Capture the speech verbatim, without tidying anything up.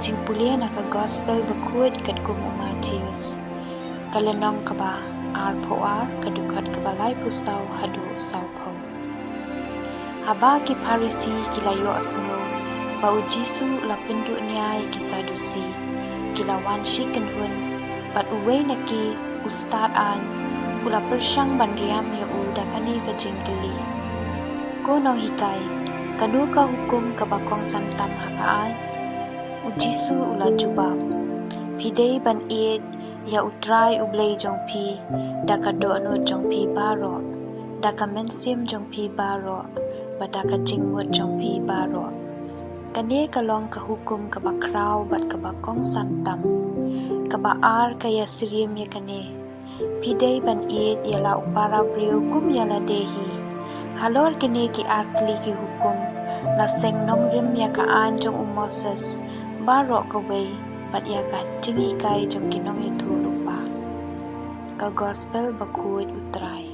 Jingpule na ka Gospel Bakhuid katkum u Mathaios. Ka lynnong kaba arphew ar, ka dkhot kaba laiphew saw haduh sawphew. Haba ki Pharisi ki la ïohsngew ba u Jisu u la pynduh nia ïa ki Sadusi, ki la wan shi kynhun, bad uwei na ki, u stad aiñ, u la pyrshang ban riam ïa u da kane ka jingkylli: Ko Nonghikai, kano ka hukum kaba kongsan tam ha ka aiñ? U Jisu u la jubab: Phi dei ban ïeit ïa U Trai U Blei jong phi da ka dohnud jong phi baroh, da ka mynsiem jong phi baroh, bad da ka jingmut jong phi baroh. Kane ka long ka hukum kaba khraw bad kaba kongsan tam. Kaba ar ka ïasyriem ïa kane: Phi dei ban ïeit ïa la u para briew kum ïa lade hi. Halor kine ki ar tylli ki hukum la seng nongrim ïa ka aiñ jong u Moses baroh kawei, bad ïa ka jinghikai jong ki nongïathuhlypa. Ka Gospel Bakhuid U Trai.